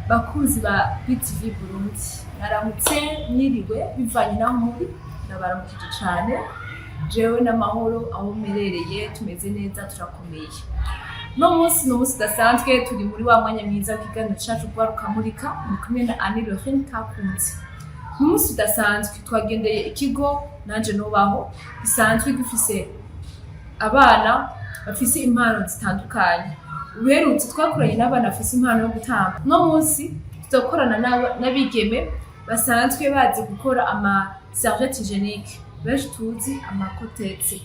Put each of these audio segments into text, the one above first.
Bakunzi ba BTV Burundi, mwaramutse, mwiriwe, bivanye naho muri. Ndabaramukije cane. Jewe n'amahoro aho mperereye, tumeze neza, turakomeye. Uno munsi ni umunsi udasanzwe. Turi muri wa mwanya mwiza w'ikiganiro cacu Rwarukamurika. Muri kumwe na Annie Lorraine Kakunze. Ni umunsi udasanzwe, twagendeye ikigo Nanje Nubaho, gisanzwe gifise abana bafise impano zitandukanye. Ubuherutse twakoranye n'abana bafise impano yo gutamba. Uno munsi tuzakorana n'abigeme basanzwe bazi gukora ama serviette hygiénique, benshi tuzi ama Kotex.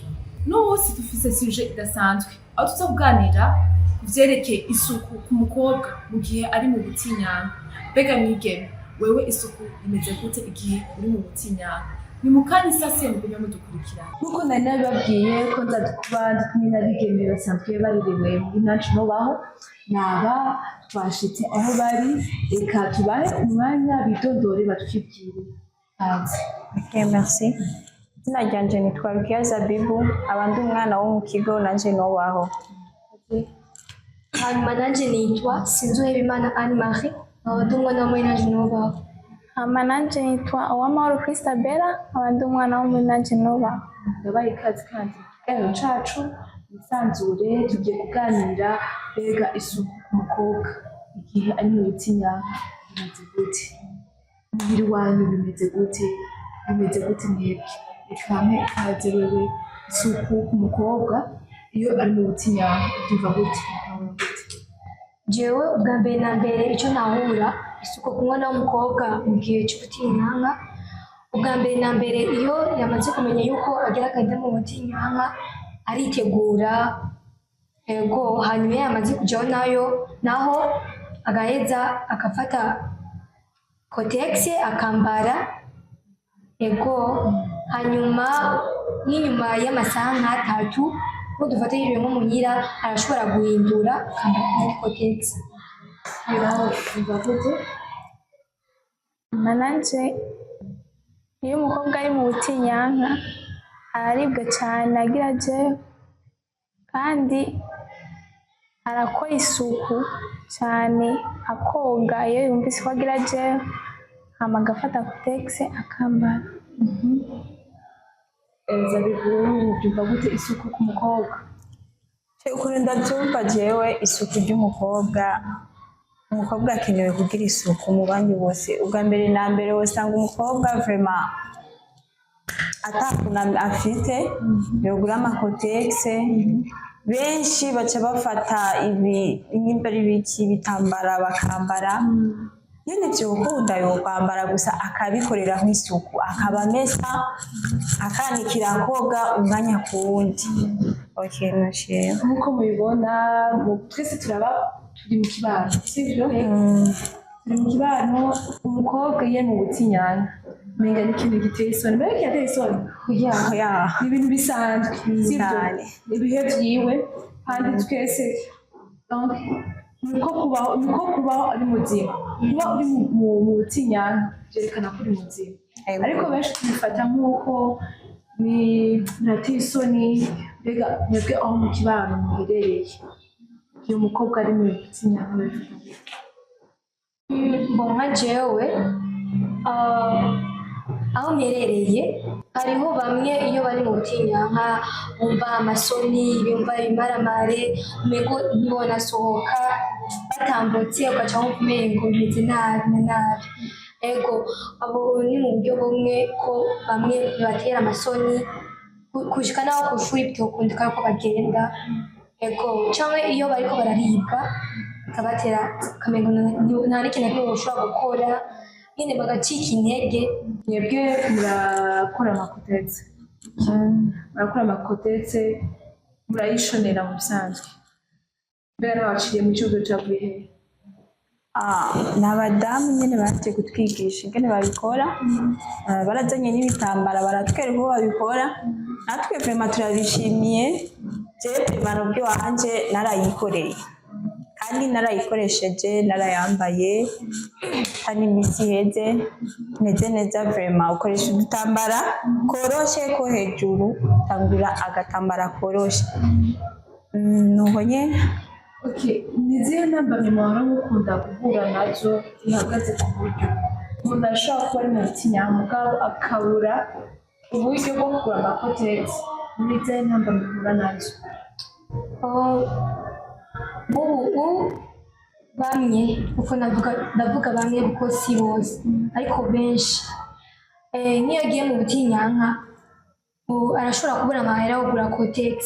Uno munsi dufise sujet idasanzwe, aho tuza kuganira ku vyerekeye isuku ku mukobwa mu gihe ari mu butinyanka. Mbega mwigeme, wewe isuku imeze gute igihe uri mu butinyanka? Ni mu kanya isase, mugume mudukurikirana. Nk'uko nari nabibabwiye ko nza kuba ndi kumwe n'abigeme basanzwe barerewe muri Nanje Nubaho, naba twashitse aho bari. Reka tubahe umwanya bidondore, batwibwire. Kaze. Ok, merci. Izina ryanje nitwa Rukiya Zabibu, aba ndi umwana wo mu kigo Nanje Nubaho. Hanyuma nanje nitwa Sinzuhebimana Anne Marie, nkaba ndi umwana wo muri Nanje Nubaho. Hama nanje nitwa Uwamahoro Christabella, nkaba ndi umwana wo muri Nanje Nubaho. Ndabaye ikaze kandi mu kiganiro cacu, mwisanzure. Tugiye kuganira: mbega isuku ku mukobwa igihe ari mu butinyanka bimeze gute? Umubiri wanyu bimeze gute? Bimeze gute mwebwe? Reka mpe ikaze wewe. Isuku ku mukobwa iyo ari mu butinyanka ubyumva gute? Ukabona gute? Jewe ubwa mbere na mbere, icyo ntahura isuku ku mwana w'umukobwa mu gihe cy'ubutinyanka, ubwa mbere na mbere, iyo yamaze kumenya yuko agira akajya mu butinyanka, aritegura. Ego, hanyuma iyo yamaze kujaho nayo naho agaheza agafata Kotex akambara. Ego, hanyuma nk'inyuma y'amasaha nk'atatu, nko dufate yiriwe nko muhira, arashobora guhindura akambara iyindi Kotex. Nawe ubyumva gute? Hama nanje, iyo umukobwa ari mu butinyanka araribwa cane agira ajeyo, kandi arakora isuku cane, akoga iyo yumvise ko agira ajeyo, hama agafata Kotex akambara. Zabibu, ubyumva gute isuku ku mukobwa? Ukuntu ndavyumva jewe isuku ry'umukobwa, umukobwa akenewe kugira isuku mu bandi bose. Ubwa mbere na mbere, wosanga umukobwa vraiment atakuntu afite yogura ama Kotex. Benshi baca bafata ibi nimba ari ibiki, ibitambara, bakambara nyene. Vyokunda yokwambara gusa akabikorera nk'isuku, akaba amesa, akanikira, koga umwanya ku wundi. Okay, nashimye. Nk'uko mubibona, twese turaba turi mu kibano, sivyo? Turi mu kibano. Umukobwa iyo ari mu butinyanka umenga ni ikintu giteye isoni. Mbega kirateye isoni? Ya. Ni ibintu bisanzwe, sivyo? Cyane. Ni ibihe vyiwe, kandi twese, donc niko kubaho ari muzima. Kuba uri mu butinyanka vyerekana ko uri muzima. Ariko benshi tubifata nk'uko ni birateye isoni. Mbega mwebwe aho mu kibano muherereye, iyo umukobwa ari mu butinyanka babifata gute? Bon, nka jewe aho mperereye, hariho bamwe iyo bari mu butinyanka bumva amasoni, bumva ibimaramare, umengo ntibonasohoka. Batambutse ugaca wumva umengo bimeze nabi na nabi. Ego, abo ni mu buryo bumwe ko bamwe bibatera amasoni gushika naho kw'ishuri bitokundika yuko bagenda. Ego, canke iyo bariko bararibwa bikabatera ukamengo nta n'ikintu na kimwe boshobora gukora nyene, bagacika intege. Mwebwe murakora ama Kotex, murakora ama Kotex, murayishonera mu bisanzwe. Mbega n'abaciriye mu kibuga cavuye hehe? Ah, ni abadamu nyene baje kutwigisha ingene babikora. Ah, barazanye n'ibitambara, baratwereka uko babikora. Natwe vraiment turabishimiye. Jewe vraiment ubwiwanje narayikoreye kandi narayikoresheje, narayambaye, kandi iminsi iheze meze neza vraiment. Ukoresha udutambara koroshe ko hejuru, tangura agatambara koroshe. Nuko nyene. Okay, ni izihe ntambamyi muhora mukunda guhura nazo zihagaze ku buryo umuntu ashobora kuba ari mu butinyanka mugabo akabura uburyo bwo kugura ama Kotex? Ni izihe ntambamyi uhura nazo? Oh, ubu bamwe, kuko ndavuga bamwe kuko si bose, ariko benshi, nk'iyo agiye mu butinyanka, ubu arashobora kubura amahera yo kugura Kotex.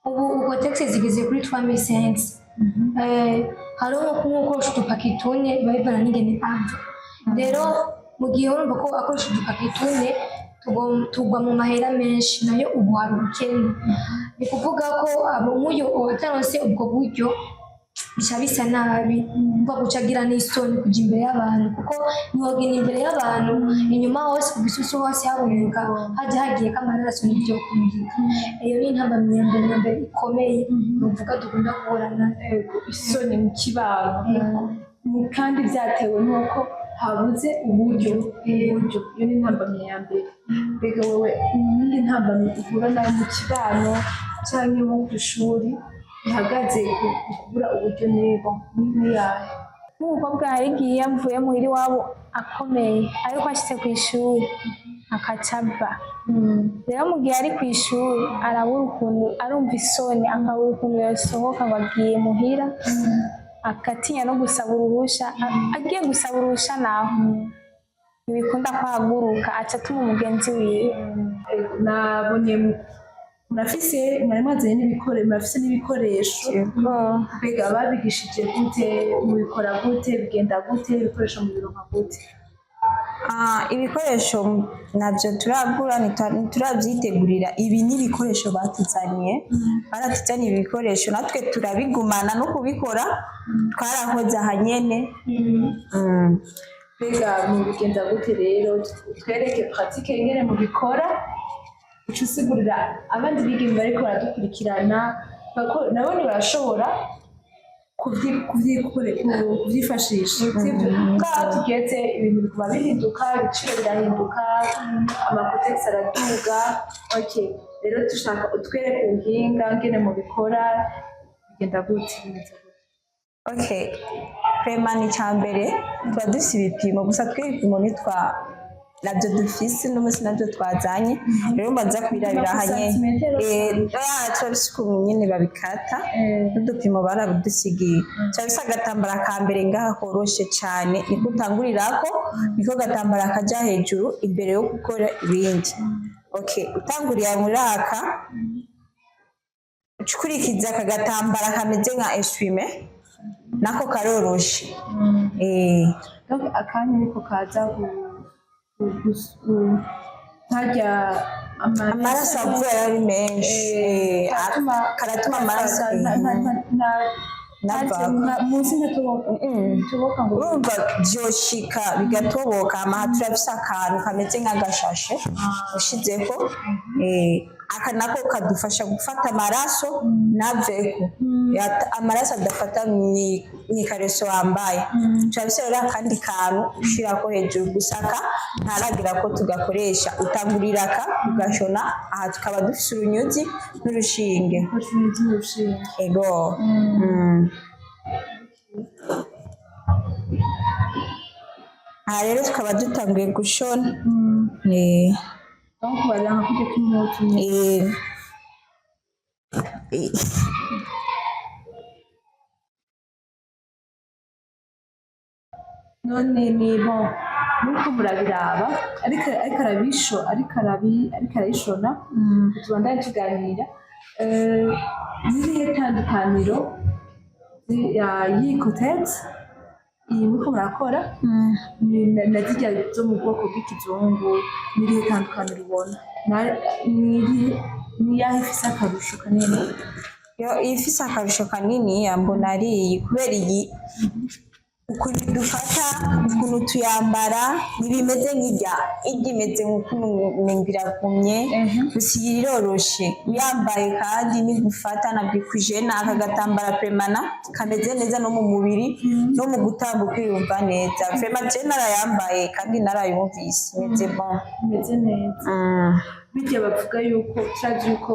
Ubu Kotex zigeze kuri 3500. Hariho nko gukoresha udupaki tune, biba bivana n'ingene ava. Rero mu gihe urumva ko akoresha udupaki tune, tugwa mu mahera menshi, nayo ubu hari ubukene. Ni kuvuga ko abo nk'uyu ataronse ubwo buryo, bica bisa nabi, mva guca agira n'isoni kuja imbere y'abantu, kuko ntiwogenda imbere y'abantu inyuma hose ku bisusu hose haboneka haja hagiyeko amaraso, ntivyokundika. Iyo ni intambamyi ya mbere na mbere ikomeye nuvuga dukunda guhura nayo. Ego, isoni mu kibano. Kandi byatewe n'uko habuze uburyo. Iyo ni intambamyi ya mbere. Mbega wowe, iyindi ntambamyi uhura nayo mu kibano cyangwa nko ku ishuri ihagaze ku kubura uburyo nibo niyahe? Nk'umukobwa hari igihe iyo avuye muhira iwabo akomeye, ariko ashitse ku ishuri akaca ava. Rero mu gihe ari ku ishuri arabura ukuntu, arumva isoni, akabura ukuntu yasohoka ngo agiye muhira, agatinya no gusaba uruhusha. Agiye gusaba uruhusha naho ntibikunda ko ahaguruka, aca atuma umugenzi wiwe. Ego, nabonye murafise, mwari mwazanye n'ibikoresho, murafise n'ibikoresho. Mbega babigishije gute? Mubikora gute? Bigenda gute? Ibikoresho mubironka gute? Ah, ibikoresho ntabyo turagura, ntituraabyitegurira. Ibi ni ibikoresho batuzaniye, baratuzaniye ibikoresho, natwe turabigumana no kubikora twarahoze aha nyene. Mbega mubigenza gute rero? Twereke pratique ingene mubikora, uca usigurira abandi bigeme bariko baradukurikirana, nabone barashobora kuvyifashisha, sivyo? Ngaho tugeze ibintu biguma bihinduka, ibiciro birahinduka, ama Kotex araduga. Okay, rero dushaka utwereke ubuhinga ngene mubikora, bigenda gute, bimeze gute? Okay, vraiment ni icya mbere tuba dufise ibipimo gusa, twe ibipimo nitwa nabyo dufise n'umunsi nabyo twazanye. Rero mbanza kubirabira Bipima ku aha nyene. santimetero? Oya, turabifise ukuntu nyene babikata, n'udupimo barabidusigiye. Turabifise agatambara ka mbere ngaha koroshe cane, niko utangurirako, niko gatambara kaja hejuru imbere yo gukora ibindi. Okay, utanguriye muri aka, uca ukurikiza aka gatambara kameze nka essuie-main, nako karoroshe. Donc akanya niko kaza nkarya Amaraso avuye ari menshi. Karatuma amaraso navako. Munsi ntatoboka toboka ngo Urumva vyoshika bigatoboka. Amaha turafise akantu kameze nk'agashashe ushizeko, aka nako kadufasha gufata amaraso ntaveko. Amaraso adafata mw'ikareso wambaye. Turafise rero akandi kantu ushirako hejuru gusa, aka ntaragira ko tugakoresha. Utangurira aka ugashona aha, tukaba dufise urunyuzi n'urushinge. Urushinge n'urushinge. Ego. Aha rero tukaba dutanguye gushona. Donc baranga kurya kw'impuzu nyene. None ni bon, muriko murabiraba, ariko arabisho ariko arabi ariko arayishona, tubandanye tuganira. N'irihe tandukaniro y'iyi Kotex iyi muriko murakora na zirya zo mu bwoko bw'ikizungu? N'irihe tandukaniro ubona? Niyahe ifise akarusho kanini? Yo, ifise akarusho kanini mbona ari iyi, kubera iyi ukuntu dufata, ukuntu tuyambara, ntibimeze nk'irya. Irya imeze nk'ukuntu umengo iragumye, gusa iyi iroroshe uyambaye kandi ntigufata na bikujena. Aka gatambara permanent kameze neza no mu mubiri no mu gutambuka uyumva neza. Vraiment je narayambaye kandi narayumvise imeze bon. Imeze neza. Bijya bavuga yuko turazi yuko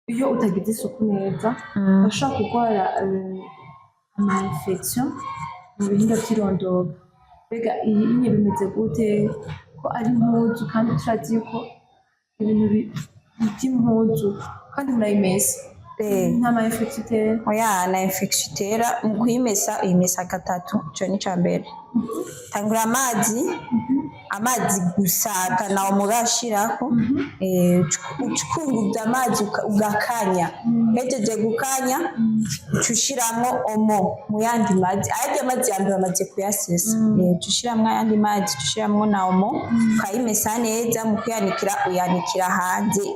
Iyo utagize isuku neza, urashobora kurwara ama infection mu bihimba vy'irondoka. Mbega iyi inye bimeze gute, ko ari impuzu, kandi turazi yuko ibintu vy'impuzu kandi murayimesa, nta ma infection itera? Oya, na infection itera. Mu kuyimesa, uyimesa gatatu. Ico ni ica mbere. Tangura amazi, amazi gusa, atana murashirako. Uca ukunguza amazi, ugakanya. Uhejeje gukanya, uca ushiramwo Omo mu yandi mazi. Ayarya mazi ya mbere bamaze kuyasesa. Uca ushiramwo ayandi mazi, uca ushiramwo na Omo, ukayimesa neza. Mu kuyanikira, uyanikira hanze.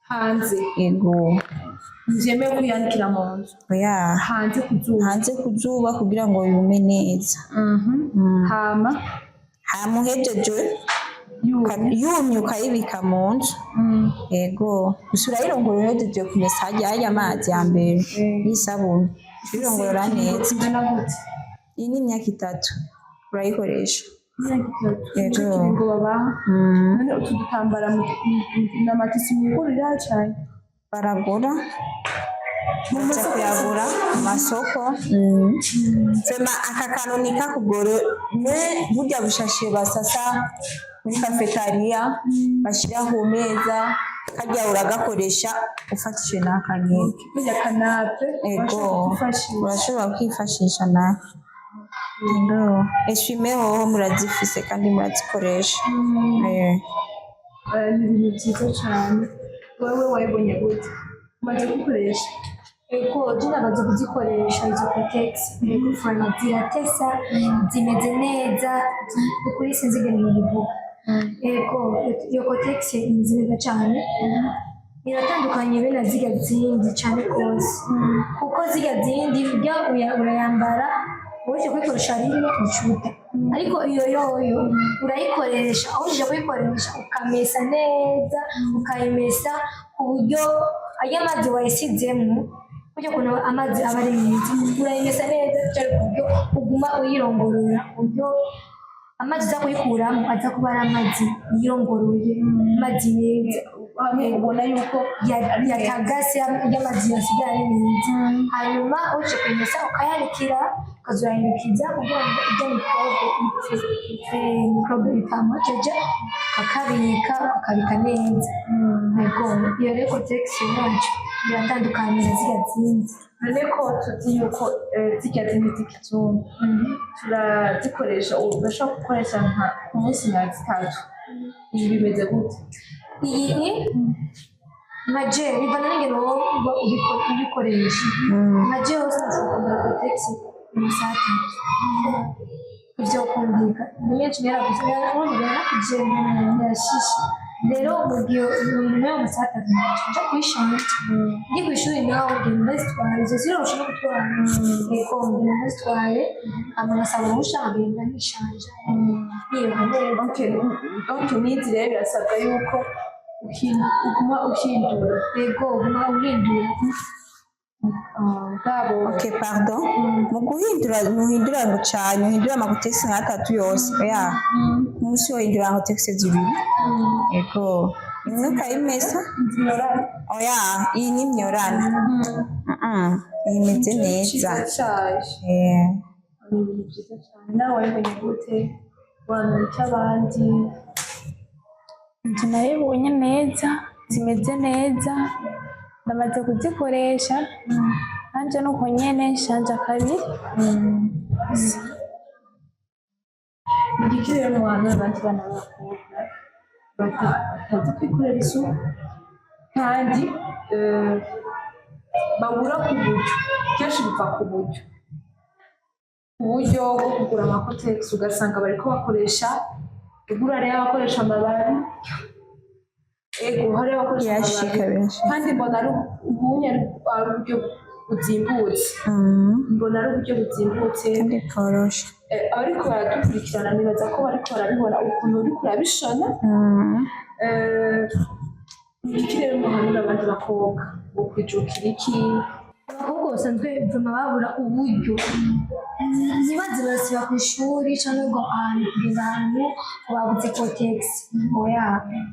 Hanze? Yego. Ntivyemewe kuyanikira mu nzu? Oya. Hanze ku zuba? Hanze ku zuba, kugira ngo yume neza. Hama? Hama uhejeje, yumye? Yumye, ukayibika mu nzu. Yego, gusa urayirongora uhejeje kumesa. Harya amazi ya mbere y'isabuni, uyirongorora neza. Ingana gute? Iyi ni imyaka 3 urayikoresha. Imyaka 3? Yego. Nico kiringo babaha? Mm. None utu dutambara n'ama tissus mwigurira cane? Baragura, baja kuyagura mu masoko. Vraiment, aka kantu ntikakugore. Ne burya bushashe basasa muri cafétéria, bashira ku meza karya, uragakoresha ufatishije n'aka nyene. Burya ka nappe? Ego. Urashobora kwifashisha. Urashobora kwifashisha nawe. Ego, essuie-main hoho murazifise kandi murazikoresha. Ni ibintu byiza cane. Wewe wayibonye gute? Umaze gukoresha? Ego, je namaze kuzikoresha izo Kotex. Ego, vraiment ziratesa, zimeze neza. Ukuri sinzi ingene nobivuga. Ego, iyo Kotex imeze neza cane, iratandukanye be na zirya zindi cane rwose, kuko zirya zindi urya urayambara, uretse kuyikoresha rimwe ucuta, ariko iyo yoyo urayikoresha, aho uje kuyikoresha ukamesa neza, ukayimesa ku buryo ayo mazi wayisizemwo, burya ukuntu amazi aba ari meza, urayimesa neza cyane ku buryo uguma uyirongorora, ku buryo amazi uza kuyikuramo aza kuba ari amazi yirongoroye, amazi meza. Hamwe ubona yuko yatagase, y'amazi yasigaye ari meza. Hanyuma uje kuyimesa, ukayanikira, ukazoyahindukiza kugira ngo ijya microbe ipfe. Microbe ipfa, jeje ukakabika, ukabika neza. Yego, iyo rero Kotex yacu iratandukanye na zirya zindi. None ko tuzi yuko zirya zindi z'ikizungu turazikoresha, urashobora gukoresha nka ku munsi nka zitatu, ibi bimeze gute? Iyi ni nka je bivana n'ingene wowe uba ubikoresha. Nka jewe sinashobora kwambara Kotex mu masaha 3, ivyo kumvika ni menshi, yarakuze, urumva yarakuje, yarashishe. Rero mu gihe nyuma y'amasaha 3 nja kwishuri, ndi kw'ishuri naho ngenda ndazitwara. Izo ziroroshe no gutwara. Ego, ngenda ndazitwaye, hama ngasaba uruhusha, nkagenda nkishanja, niyoga neza. Okay, donc n'izi rero birasabwa yuko uguma uhindura? Ego, uguma uhindura. Bwabo. Ok, pardon. Mu guhindura, ntuhindura ngo cane, uhindura ama Kotex nk'atatu yose. Oya. Ku munsi wohindura Kotex zibiri. Ego. Imwe ukayimesa. Oya, iyi ni myorana. Iyi imeze neza. Cyiza cayo. Ni ibintu byiza cyane. Nawe wabibonye gute? Wamenya icyo abandi? Inzu nayibonye neza, zimeze neza, ndamaze kuzikoresha nanje nuko nyene nshanja kabiri. Ni igiki rero muhanura abandi bana b'abakobwa batazi kwikorera isuku kandi babura ku buryo? Kenshi biva ku buryo, uburyo bwo kugura ama Kotex, ugasanga bariko bakoresha igura, hariyo abakoresha amababi. Ego, hariyo abakoresha Birashika, amababi. birashika. Kandi mbona ari ubunye ari uburyo buzimbutse. Mbona ari uburyo buzimbutse. Kandi bworoshe. Abariko baradukurikirana nibaza ko bariko barabibona ukuntu uriko urabishona. Ni iki rero muhanura abandi bakobwa bo kwijukira iki? Abakobwa. basanzwe vraiment babura uburyo, ntibaze barasiba ku ishuri cyangwa ngo ahantu kugenda ahantu ngo babuze Kotex. Oya,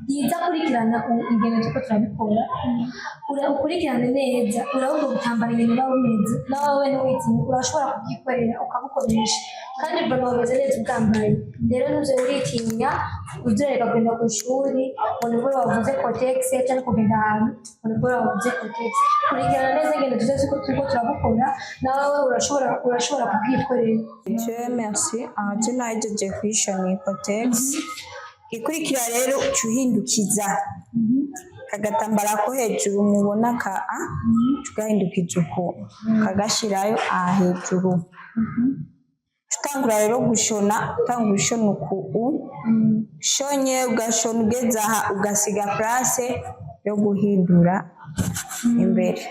byiza kurikirana ingendo turiko turabikora. Ukurikirane neza, urabona ubutambara ingendo buba bumeze, nawe ntiwitinye, urashobora kubwikorera ukabukoresha, kandi vraiment bumeze neza ubwambaye. Rero ntuze uritinya uzureka kugenda ku ishuri ngo nibwo bavuze Kotex, cyangwa kugenda ahantu ngo nibwo bavuze Kotex. Kurikirana neza ingendo tuze turiko turabukora, nawe urashobora kubwikorera. Dieu merci, aha je nahejeje kuyishona iyi Kotex. Ikurikira rero, uca uhindukiza kagatambara ko hejuru mubona ka a, uca ugahindukiza uku, ukagashirayo aha hejuru. Utangura rero gushona, utangura ushona uku, ushonye ugashona ugeze aha, ugasiga place yo guhindura imbere.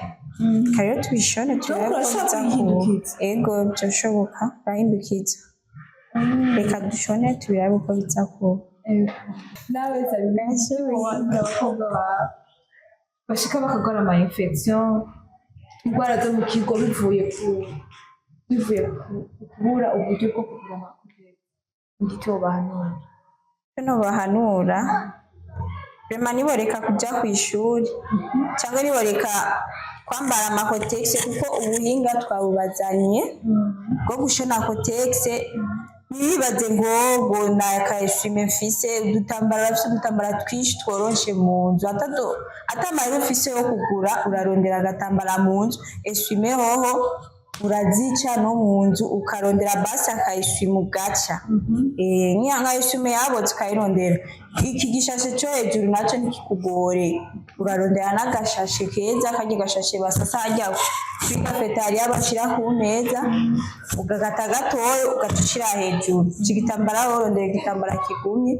Reka rero tubishone, turabe ko urashobora biza ku kubihindukiza? Ego, byoshoboka, urahindukiza. Reka dushone, tubirabe uko biza kuba. Nawe Sabine, abakobwa bashika bakagwara ama infection, indwara zo mu kigo, bivuye ku kubura uburyo bwo kugura ama Kotex, ngicyo bahanura? Bino bahanura rema, niboreka kuja kw'ishuri cyangwa niboreka kwambara ama Kotex, kuko ubuhinga twabubazanye bwo gushona Kotex. Ntibibaze ngo nta ka essuie-main mfise. Udutambara bafise, udutambara twinshi tworoshe mu nzu. Atamahera ufise yo kugura, urarondera agatambara mu nzu. Essuie-main hoho urazica no mu nzu, ukarondera basi aka essuie-main ugaca. Nka essuie-main yabotse ukayirondera. Iki gishashe co hejuru naco ntikikugore, urarondera n'agashashe keza, karya gashashe basasa harya kuri cafétéria bashira ku meza, ugakata gatoya, ugaca ushira hejuru. Ico gitambara worondera igitambara kigumye,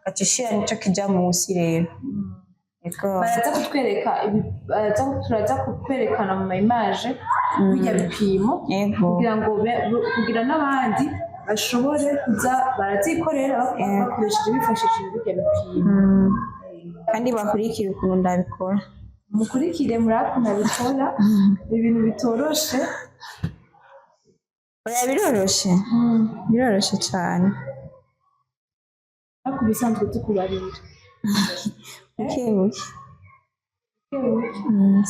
ugaca ushira nico kija musi rero. Ego. Baraza kutwereka turaza kukwerekana mu ma image bijya bipimo kugira ngo kugira n'abandi bashobore kuza baravyikorera bakoresheje, bifashishije birya bipimo. Kandi bakurikire ukuntu ndabikora. Mukurikire murakuntu abikora, ibintu bitoroshe. Oya, biroroshe, biroroshe cane. Ariko ibisanzwe tukubarira. Buke buke.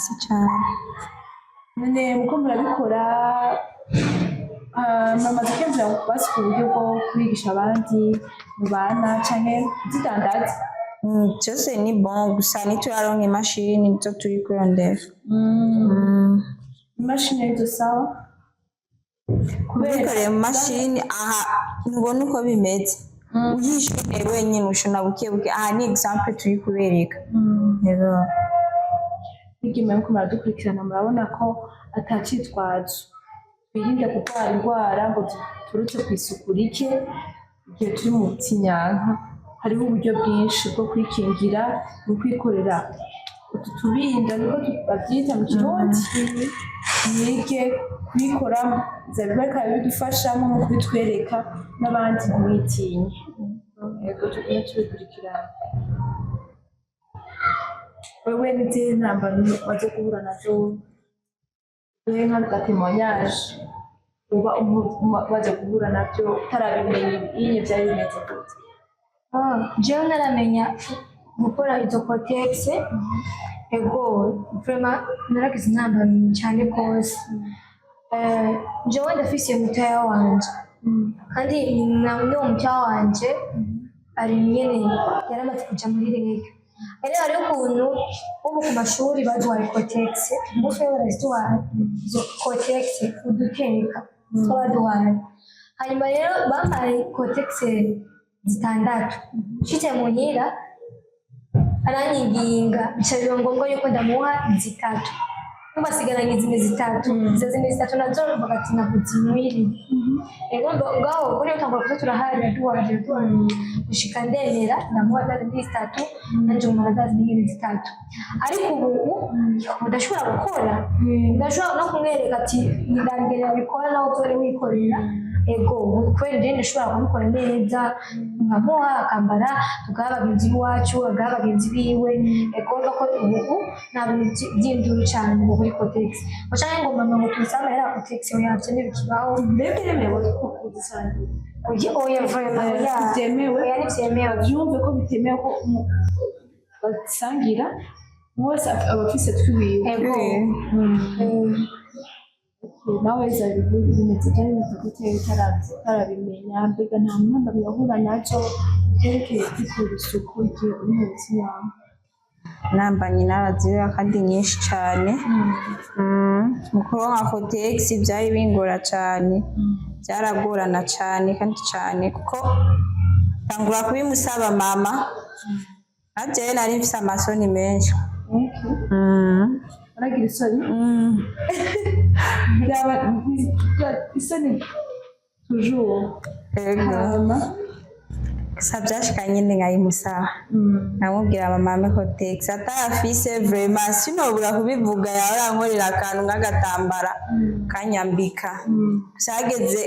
Si cane. None muko murabikora, muramaze kwiyumvira basi ku buryo bwo kwigisha abandi mu bana canke kuzidandaza? Vyose ni bon, gusa ntituraronka imashini, nizo turi kurondera. Imashini arizo sawa. Ubikoreye mu mashini aha ntubona uko bimeze. Uyishoneye wenyine ushona buke buke. Aha ni exemple turi kubereka. Yego. Bigeme muko muradukurikirana, murabona ko atacitwazo. Twirinde kurwara indwara ngo ziturutse ku isuku rike igihe turi mu butinyanka. Hariho uburyo bwinshi bwo kwikingira mu kwikorera utu tubinda, niko babyita mu Kirundi. Mwige kubikora, bariko barabidufashamo mu kubitwereka, n'abandi ntimwitinye. Yego, tugume tubikurikirana. Wewe n'izihe ntambara umaze guhura nazo? Wewe nka témoignage uba umaze guhura navyo, utarabimenya inye vyari bimeze gute? Ah, jewe ntaramenya gukora izo Kotex, ego, vraiment naragize intambamyi cyane rwose. Jewe ndafise mutoya wanje, kandi n'uwo mutoya wanje ari nyene yaramaze kuja muri rega. Rero hariho ukuntu ubu ku mashuri baduhaye Kotex, umunsi umwe baraziduhaye izo Kotex, uduteka two baduhaye. Hanyuma rero bampaye Kotex zitandatu. Nshitse muhira aranyinginga, bica biba ngombwa yuko ndamuha zitatu, basigaranye izindi zitatu. Izo zindi zitatu nazo mvuga ati ntabwo zinkwiriye. Rero ngaho kuri utangura kuza turaharira, duharira, duharira, gushika ndemera ndamuha za zindi zitatu, nanje ngumana za zindi nyene zitatu. Ariko ubu udashobora gukora, udashobora no kumwereka ati ndangere babikora, nawe uzore wikorera. Ego, kubera rero ndashobora kubikora neza, nkamuha akambara, tugaha bagenzi b'iwacu, agaha bagenzi biwe. Ego, urumva ko ubu nta bintu vy'induru cane ngo kuri Kotex, ngo canke ngo mama ngo tusabe amahera ya Kotex, oya, ivyo ntibikibaho. Mbega biremewe ko kuzisangira? Oya, oya, vraiment, oya. Ntibyemewe. Oya, ntivyemewe. Byumve ko bitemewe ko basangira, umwe wese aba afise twiwiwe. Ego. Nawe zabibu bimeze, byari bimeze gute utarabimenya? Mbega nta mwamba birahura naco byerekeye kwikura isuku igihe uri mu butinyanka? Nambanye n'abaziba kandi nyinshi cane. Mu kuronka Kotex byari bingora cane, byaragorana cane kandi cane, kuko tangura kubimusaba mama navyewe nari mfise amasoni menshi. Uragira isoni? Byaba isoni toujours. Ego. Hama? Gusa vyashika nyene nkayimusaba, nkamubwira mama ampe Kotex, atayafise vraiment sinobura kubivuga, yahora ankorera akantu nk'agatambara kanyambika. Gusa hageze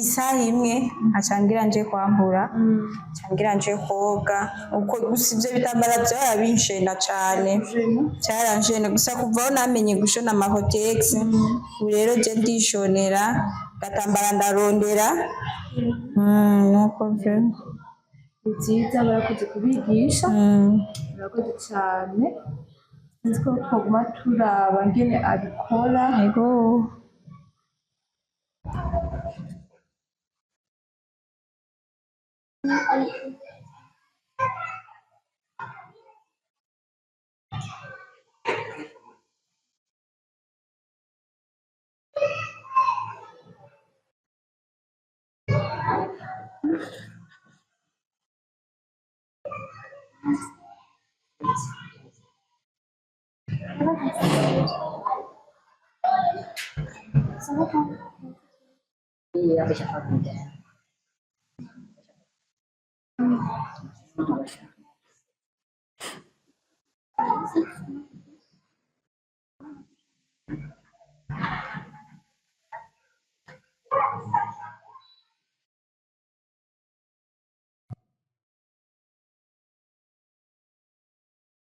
isaha imwe nkaca ngira nje kwambura, nca ngira nje koga uko. Gusa ivyo bitambara vyahora binshena cane, vyaranshena. Gusa kuva aho namenye gushona amakotex, ubu rero je ndishonera gatambara, ndarondera. Nuko vraiment. Ni byiza, barakoze kubigisha. Murakoze cyane. Sinzi ko twaguma turaba ngene abikora. Ego.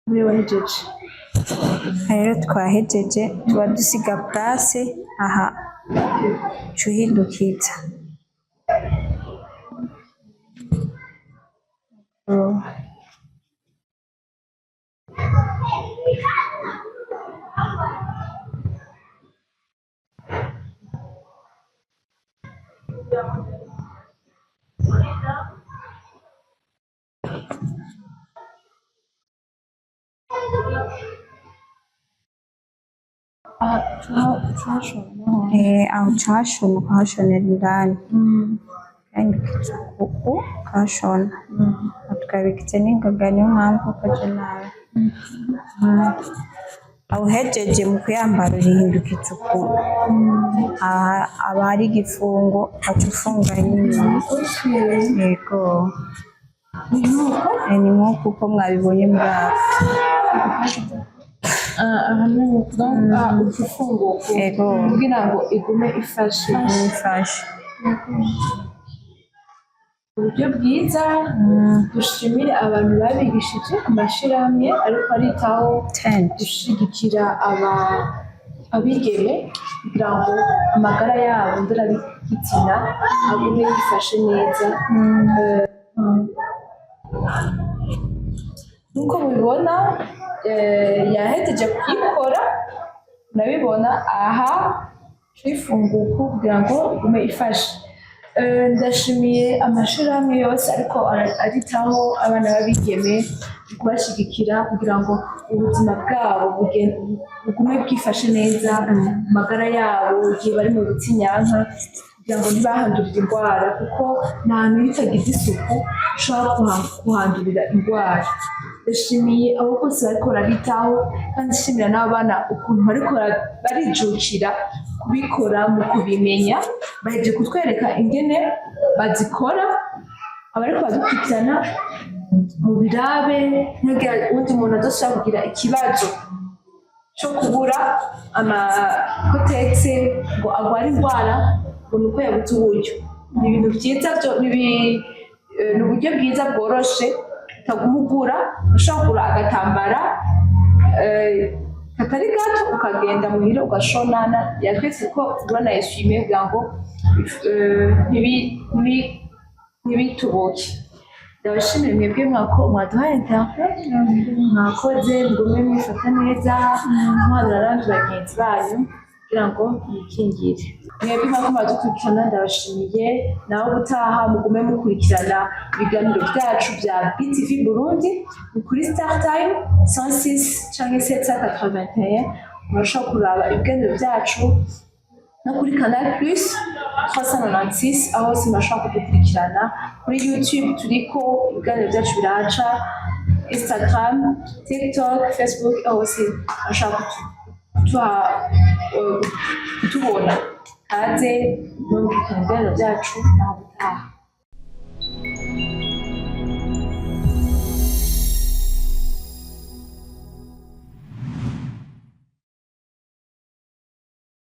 Muri wahejeje? Rero twahejeje, tuba dusiga place aha, cuhindukiza. Oh. Aha tuhashobora? Aho cahashona, ukahashonera indani, ugahindukiza uku ukahashona, tukabikiza n'ingoga, niyo mpamvu ukoze nabi. Aho uhejeje mu kuyambara urihindukiza uku, aha aba hari igifungo, ugaca ufunga n'inyuma. Yego. Ni nk'uko uko mwabibonye muri aka. Aha ni ugufunguka? Yego. Kugira ngo igume ifashe. Ifashe. Uburyo bwiza. Dushimire abantu babigishije ku mashyirahamwe ariko aritaho Tent. gushigikira aba abigeme kugira ngo amagara yabo ndorabigitsina agume yifashe neza. Nk'uko mubibona, yahejeje kuyikora, murabibona aha tuyifunguka kugira ngo igume ifashe. Ndashimiye amashirahamwe yose ariko aritaho abana b'abigeme mu kubashigikira kugira ngo ubuzima bwabo bugume bwifashe neza, amagara yabo igihe bari mu butinyanka, kugira ngo ntibahandurire indwara, kuko nta hantu iyo utagize isuku ushobora kuhandurira indwara. Ndashimiye abo bose bariko barabitaho, kandi nshimira n'abana ukuntu bariko barijukira kubikora mu kubimenya. Bahejeje kutwereka ingene bazikora. Abariko badukurikirana mu birabe, ntihagire uwundi muntu azoshobora kugira ikibazo cyo kubura amakotegisi ngo agware indwara. Ngo ni uko yabuze uburyo. Ni ibintu byiza byo ni uburyo bwiza bworoshe utaguhugura. Ushobora kugura agatambara katari gato, ukagenda muhira ugashonana. Yatwetse ko ubona essuie-main kugira ngo ntibitubuke. Ndabashimira mwebwe mwako mwaduhaye interview. Mwakoze, mugume mwifata neza, muhanura n'abandi bagenzi banyu kugira ngo mwikingire. Mwebwe mwako mwadukurikirana, ndabashimiye. Naho ubutaha, mugume mukurikirana ibiganiro byacu bya BTV Burundi. Ni kuri Star Time 106 canke 781. Murashobora kuraba ibiganiro byacu no kuri Canal Plus 396. Aho hose murashobora kudukurikirana. Kuri YouTube turiko, ibiganiro byacu biraca, Instagram, TikTok, Facebook, aho hose murashobora kutubona. Kaze mukurikirana ibiganiro byacu. Naho ubutaha.